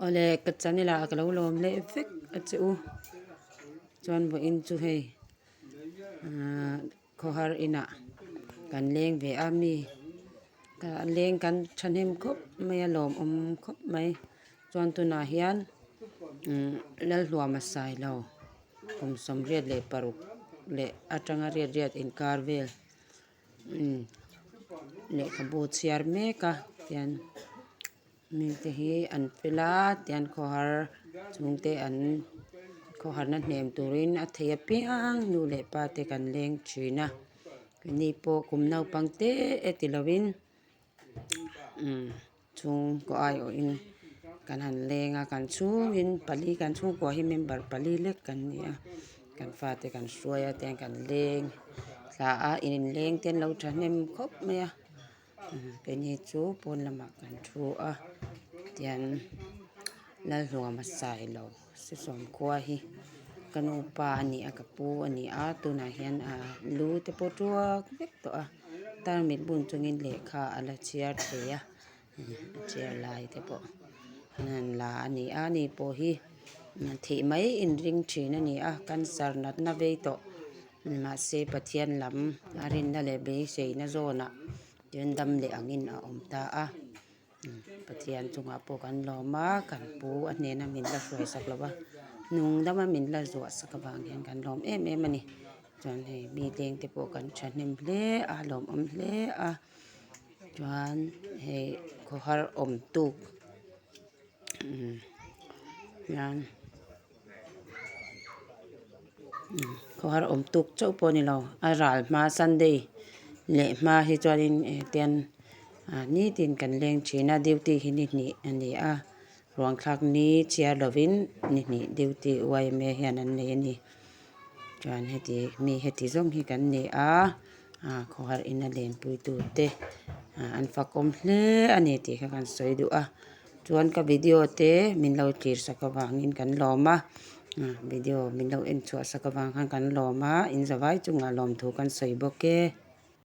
Awle ka channel ah ka lo lawm leh vek a che u chuan vawiin chu hei ahh khawhar inah kan leng ve a mi ka leng kan thahnem khawp mai a lawmawm khawp mai chuan tunah hian umm Lalhluama Sailo kum 86 leh atanga riat riat inkar vel. Lehkhabu chhiar mek a tian mite hi an fel a tian khawhar chhungte an khawharna hnem turin a thei apiang nu leh pa te kan leng thin a keini pawh kum naupang te e ti lovin umm. Chhungkaw aiawhin kan han leng a, kan chhungin pali kan chhungkua hi member pali lek kan ni a, kan fate kan hruai a tiang kan leng thla a inleng te an lo thahnem khawp mai a keini chu pawn lamah kan thu a tian Lalhluama Sailo Sisawm khua hi ka nu pa a ni a ka pu a ni a tunah hian ah lu te pawh tuak vek tawh a. Tarmit bun chungin lehkha a la chhiar thei a a chhiar lai te pawh an han la a ni a ani pawh hi thih mai inring thin a ni a cancer natna vei tawh mahse Pathian lam a rinna leh beiseina zawnah chuan dam leh angin a awm ta a. Pathian chungah pawh kan lawm a kan pu a hnena min la hruai sak lo va nung dama min la zuah sak avang hian kan lawm em em a ni chuan hei mi leng te pawh kan thahnem hle a lawmawm hle a chuan hei khawhar awm tuk hian. Khawhar awm tuk chauh pawh a ni lo a ral hma sunday leh hma hi chuanin hetiang ah nitin kan leng thin a duty hi ni hnih a ni a ruang thlak ni chhiar lovin ni hnih duty yma hian an nei a ni chuan heti mi heti zawng hi kan ni a ah khawhar ina lenpui tute ah an fakawm hle a ni tih kha kan sawi duh a. Chuan ka video te min lo thlir sak avangin kan lawm a, video min lo en chhuah sak avang khan kan lawm a, in zavai chungah lawmthu kan sawi bawk e.